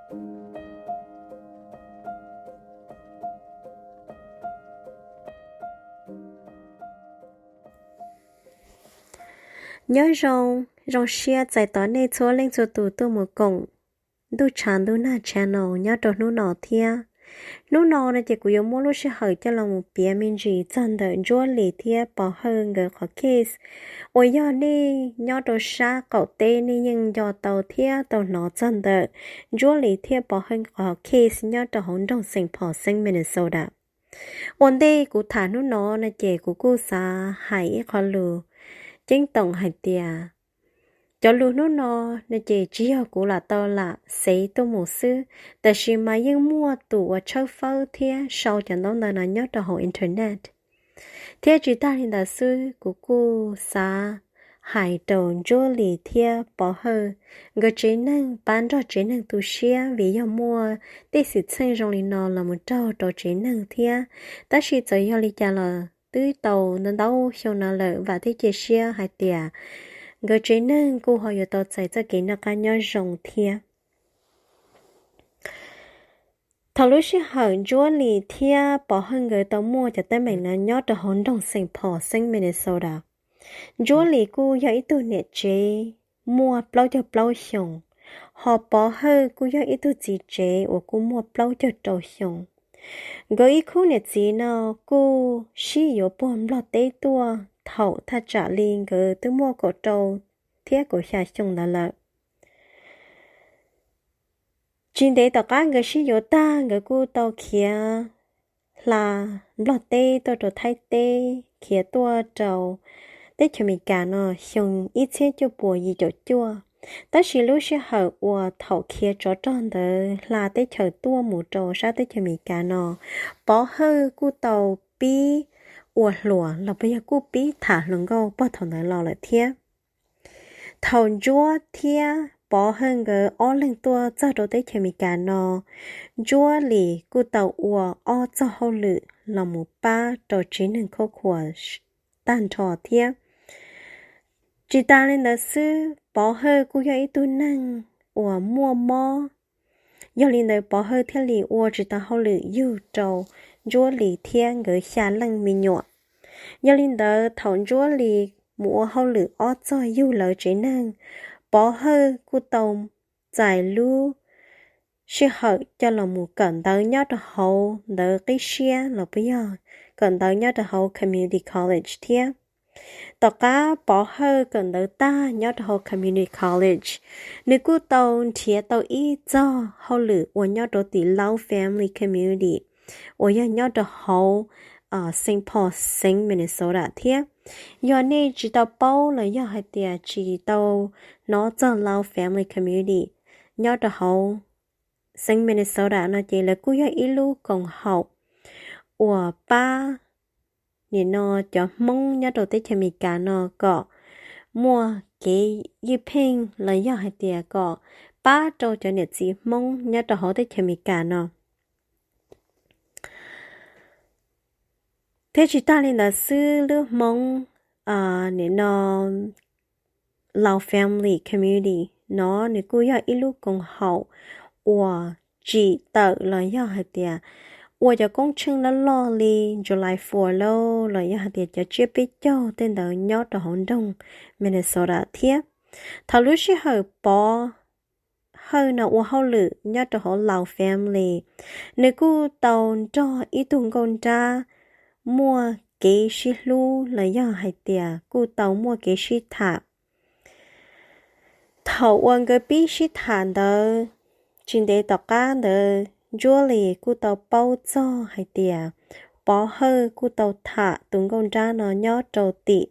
Nyob zoo, zoo siab txais tos nej txhua leej txhua tus tuaj mus koom Ntuj Tshav Ntuj Nag channel nyob rau hnub no thiab. Hnub no no ces kuv yuav muab lub sij hawm coj los mus piav me ntsis txog ntawm Ntsuab Lis thiab Pov Hawj nkawd qhov case uas yog nej nyob rau sab qaum teb nej yeej nco tau thiab tau hnov txog ntawm Ntsuab Lis thiab Pov Hawj qhov case nyob rau hauv nroog Saint Paul, xeev Minnesota. Ua ntej kuv tham hnub no no ces kuv kuj xav hais ib qho lus ceeb toom hais tias cov lus hnub no no ces tsis yog kuv lam tau lam xev tuaj mus xwb, tab sis mas yeej muaj tus uas tshawb fawb thiab sau cov ntaub ntawv no nyob rau hauv internet. Thiab tsis tag li ntawd xwb, kuv kuj xav hais rau Ntsuab Lis thiab Pov Hawj nkawd tsev neeg pab nrog tsev neeg tu siab vim yog muaj tej xwm txheej zoo li no los mus raug rau tsev neeg thiab. Tab sis txawm yog li cas los twb tau ntau ntau xyoo no lawm, vam thiab cia siab hais tias nkawd tsev neeg kuj ho yuav tau txais txoj kev noj qab nyob zoo thiab. Thaum lub sij hawm Ntsuab Lis thiab Pov Hawj nkawd tau muaj cov teeb meem no nyob rau hauv nroog Saint Paul, xeev Minnesota, Ntsuab Lis kuj yog ib tug niam tsev muaj plaub caug plaub xyoos, ho Pov Hawj kuj yog ib tug txiv tsev uas kuj muaj plaub caug rau xyoos. Nkawd ib khub niam txiv no kuj sib yuav puag Nplog teb tuaj thaum thaj tsam li nkawd twb muaj kaum rau thiab kaum xya xyoo ntawd lawm. Tsis ntev tom qab nkawd sib yuav tag, nkawd kuj tau khiav hla Nplog teb tuaj rau Thaib teb, khiav tuaj rau teb chaws Amelikas no xyoo ib txhiab cuaj puas yim caum cuaj. Tab sis lub sij hawm uas thaum khiav tsov rog ntawd hla teb chaws tuaj mus rau sab teb chaws Amelikas no, Pov Hawj kuj tau pib ua hluas los puas yog kuj pib tham hluas nkauj puag thaum ntawd los lawm thiab. Thaum Ntsuab thiab Pov Hawj nkawd ob leeg tuaj txog rau teb chaws Amelikas no, Ntsuab Lis kuj tau ua ob txoj hauj lwm los mus pab rau tsev neeg khab khuas tag nrho thiab. Tsis tas li ntawd xwb, Pov Hawj kuj yog ib tug neeg uas muaj mob. Yog li ntawd Pov Hawj thiaj li ua tsis tau hauj lwm yug rau Ntsuab Lis thiab nkawd xya leej me nyuam. Yog li ntawd thaum Ntsuab Lis mus ua hauj lwm ob txoj yug lawv tsev neeg, Pov Hawj kuj tau txais lub sij hawm coj los mus kawm ntawv nyob rau hauv ntawv qib siab los puas yog kawm ntawv nyob rau hauv community college thiab. Tom qab Pov Hawj kawm ntawv tag nyob rau hauv community college, nws kuj tau nrhiav tau ib txoj hauj lwm uas nyob rau tim Lao Family Community uas yog nyob rau hauv Saint Paul, xeev Minnesota thiab. Yog nej tsis tau paub los yog hais tias tsis tau hnov txog Lao Family Community nyob rau hauv xeev Minnesota no ces lawv kuj yog ib lub koom haum uas pab nim no cov Hmoob nyob rau teb chaws Amelikas no kom muaj kev ywj pheej los yog hais tias kom pab rau cov niam txiv Hmoob nyob rau hauv teb chaws Amelikas no. Thiab tsis tag li ntawd xwb, lub Hmoob nim no Lao Family Community no nws kuj yog ib lub koom haum uas tsim tawm los yog hais tias ua cov koob tsheej loj loj li July Fourth lauj, los yog hais tias cov tsiab peb caug tej ntawd nyob rau hauv nroog Minnesota thiab. Thaum lub sij hawm Pov Hawj no ua hauj lwm nyob rau hauv Lao Family, nws kuj tau nrog ib tug nkauj nrab muaj kev sib hlub los yog hais tias kuj tau muaj kev sib tham. Thaum uas nkawd pib sib tham ntawd, tsis ntev tom qab ntawd Ntsuab Lis kuj tau paub txog hais tias Pov Hawj kuj tau tham tus nkauj nrab no nyob rau tim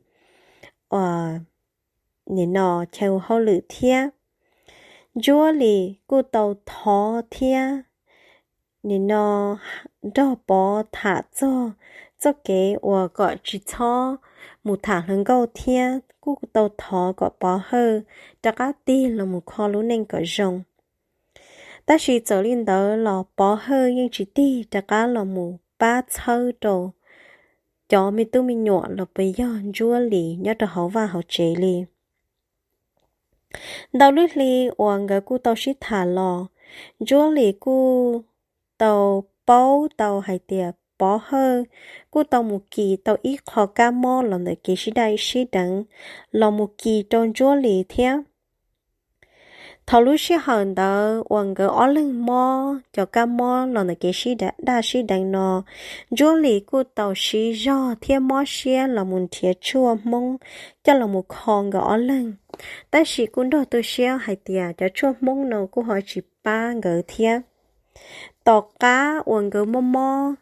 nim no chaw ua hauj lwm thiab. Ntsuab Lis kuj tau thov thiab nim no nrog Pov tham txog txoj kev uas kom tsis txhob mus tham hluas nkauj thiab kuj tau thov kom Pov Hawj rov qab tig los mus kho lub neej kom zoo. Tab sis txawm li ntawd los Pov Hawj yeej tsis tig rov qab los mus pab txhawb rau cov me tub me nyuam los puas yog Ntsuab Lis nyob rau hauv vaj hauv tsev li. Ntau lub hli uas nkawd kuj tau sib tham los, Ntsuab Lis kuj tau paub tau hais tias Pov Hawj kuj tau mus kis tau ib qho kab mob los ntawm kev sib daj sib deev los mus kis rau Ntsuab Lis thiab. Thaum lub sij hawm ntawd uas nkawd ob leeg mob cov kab mob los ntawm kev sib daj sib deev no, Ntsuab Lis kuj tau siv zog thiab mob siab los mus nrhiav tshuaj Hmoob coj los mus kho nkawd ob leeg. Tab sis kuj nrog tu siab hais tias cov tshuaj Hmoob no kuj ho tsis pab nkawd thiab. Tom qab uas nkawd mob mob,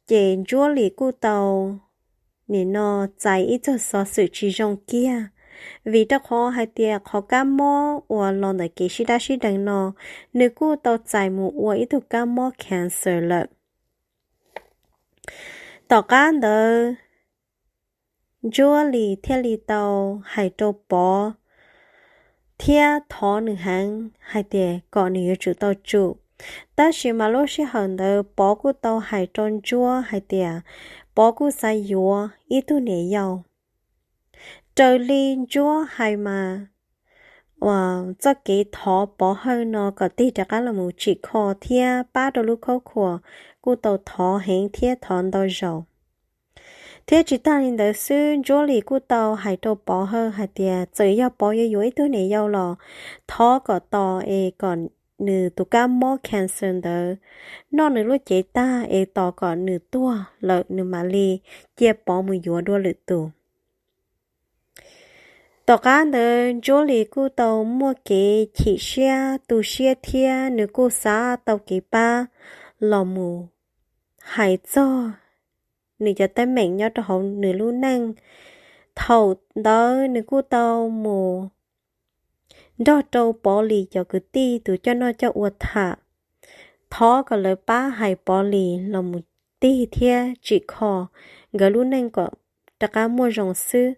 ces Ntsuab Lis kuj tau nim no txais ib txog xov xwm tsis zoo kiag, vim rau qhov hais tias qhov kab mob uas los ntawm kev sib daj sib deev no, nws kuj tau txais mus ua ib tug kab mob cancer lawm. Tom qab ntawd Ntsuab Lis thiaj li tau hais rau Pov thiab thov nws heev hais tias kom nws yuav tsum tau tsum. Tab sis mas lub sij hawm ntawd Pov kuj tau hais rau Ntsuab hais tias Pov kuj xav yuav ib tug niam yau. Raws li Ntsuab hais mas, uas txoj kev thov Pov Hawj no kom tig rov qab los mus tsim kho thiab pab rau lub khaub khuam kuj tau thov heev thiab thov ntau zaus. Thiab tsis tag li ntawd xwb, Ntsuab Lis kuj tau hais rau Pov Hawj hais tias txawm yog Pov yuav yuav ib tug niam yau los thov kom tos es kom nws tus kab mob cancer ntawd noj nws lub cev tag es tos kom nws tuag lawm nws mam li cia Pov mus yuav dua lwm tus. Tom qab ntawd Ntsuab Lis kuj tau muaj kev chim siab tu siab thiab nws kuj xav tau kev pab los mus hais txog nws cov teeb meem nyob rau hauv nws lub neej. Thaum ntawd nws kuj tau mus nrog rau Pov Lis cov kwv tij tus coj noj coj ua tham, thov kom lawv pab hais Pov Lis los mus tig thiab tsim kho nkawd lub neej kom rov qab muaj zoo xwb.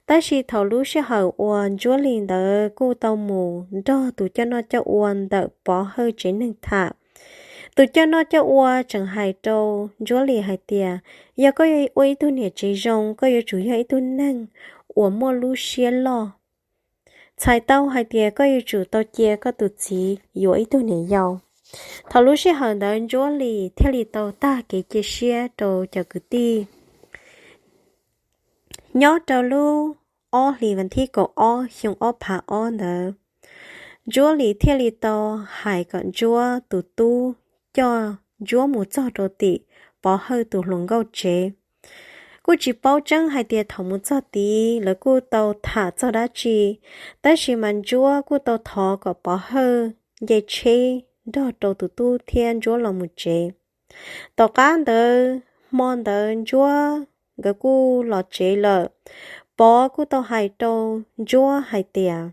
Tab sis thaum lub sij hawm uas Ntsuab Lis ntawd kuj tau mus nrog tus coj noj coj ua ntawm Pov Hawj tsev neeg tham, tus coj noj coj ua tseem hais rau Ntsuab Lis hais tias yog koj yuav ua ib tug niam tsev zoo, koj yuav tsum yog ib tug neeg uas muaj lub siab loj. Txhais tau hais tias koj yuav tsum tau cia koj tus txiv yuav ib tug niam yau. Thaum lub sij hawm ntawd Ntsuab Lis thiaj li tau tag kev cia siab rau cov kwv tij. Nyob rau lub ob hlis vas thib kaum ob xyoo ob phav ob ntawd, Ntsuab Lis thiaj li tau hais kom Ntsuab tus tub coj Ntsuab mus txog rau tim Pov Hawj tus hluas nkauj tsev. Kuj tsis paub tseeb hais tias thaum mus txog tid lawv kuj tau tham txog dab tsi, tab sis mas Ntsuab kuj tau thov kom Pov Hawj nce tsheb nrog rau tus tub thiab Ntsuab los mus tsev. Tom qab ntawd hmo ntawd Ntsuab nkawd kuj los tsev lawm. Pov kuj tau hais rau Ntsuab hais tias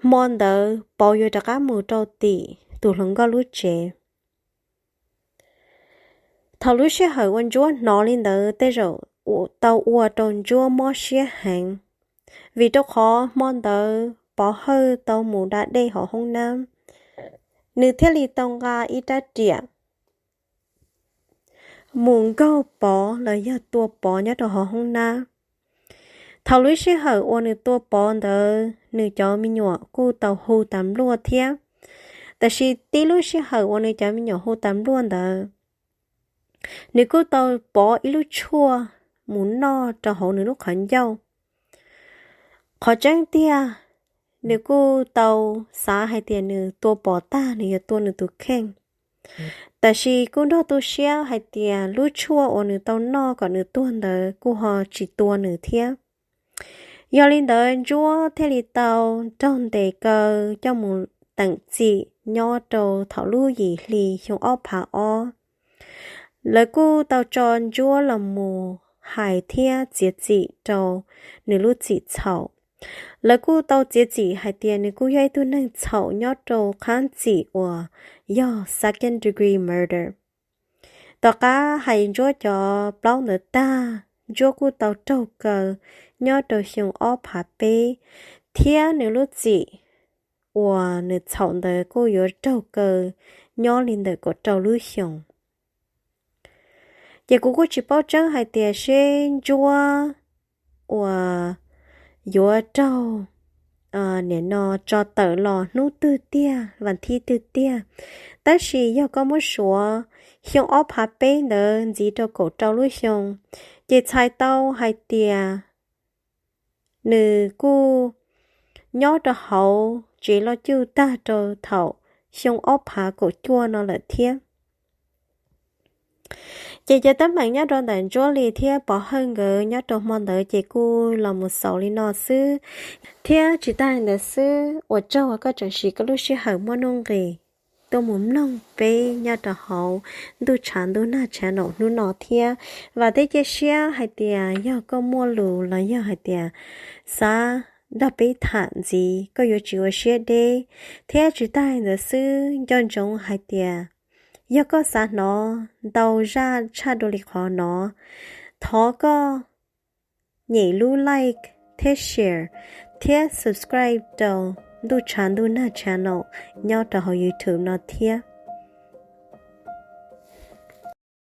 hmo ntawd Pov yuav rov qab mus rau tim tus hluas nkauj lub tsev. Thaum lub sij hawm uas Ntsuab hnov li ntawd tej zaum tau ua rau Ntsuab mob siab heev, vim rau qhov hmo ntawd Pov Hawj tau mus da dej hauv hoob nab, nws thiaj li tau nqa ib rab riam mus nkaug Pov los yog tua Pov nyob rau hauv hoob nab. Thaum lub sij hawm uas nws tua Pov ntawd nws cov me nyuam kuj tau hu tas npluaj thiab. Tab sis tib lub sij hawm uas nws cov me nyuam hu tas npluaj ntawd, nws kuj tau pov ib lub tshuaj mus noj rau hauv nws lub qhov ncauj. Qhov tseeb tiag, nws kuj tau xav hais tias nws tua Pov tag nws yuav tua nws tus kheej. Tab sis kuj nrog tu siab hais tias lub tshuaj uas nws tau noj kom nws tuag ntawd kuj ho tsis tua nws thiab. Yog li ntawd Ntsuab thiaj li tau raug ntes kaw coj mus teem txim nyob rau thaum lub yim hli xyoo ob phav ob. Lawv kuj tau tso Ntsuab los mus hais thiab txiav txim rau nws lub txim txhaum. Lawv kuj tau txiav txim hais tias nws kuj yog ib tug neeg txhaum nyob rau qhab txim uas yog second degree murder. Tom qab hais Ntsuab cov plaub ntawd tag, Ntsuab kuj tau raug kaw nyob rau xyoo ob phav peb, thiab nws lub txim uas nws txhaum ntawd kuj yuav raug kaw nyob li ntawm kaum rau lub xyoos. Ces kuv kuj tsis paub tseeb hais tias seb Ntsuab uas yuav raug nim no tso tawm los hnub twg tiag, vas thib twg tiag. Tab sis yog koj muab suav xyoo ob phav peb ntawd ntxiv rau kaum rau lub xyoo, ces txhais tau hais tias nws kuj nyob rau hauv tsev loj cuj tag rau thaum xyoo ob phav kaum cuaj no lawm thiab. Ces cov teeb meem nyob rau ntawm Ntsuab Lis thiab Pov Hawj nkawd nyob rau hmo ntawd ces kuj los mus xaus li no xwb. Thiab tsis tag li ntawd xwb, ua tsaug uas koj tseem siv koj lub sij hawm muaj nuj nqis tuaj mus mloog peb nyob rau hauv Ntuj Tshav Ntuj Nag channel hnub no thiab. Vam thiab cia siab hais tias yog koj muaj lus los yog hais tias xav nrog peb tham ntxiv, koj yuav tsis ua siab deb. Thiab tsis tag li ntawd xwb, nco ntsoov hais tias yog koj xav hnov ntau zaj tshaj dua li qhov no, thov koj nyem lub like thiab share thiab subscribe rau Ntuj Tshav Ntuj Nag channel nyob rau hauv YouTube no thiab.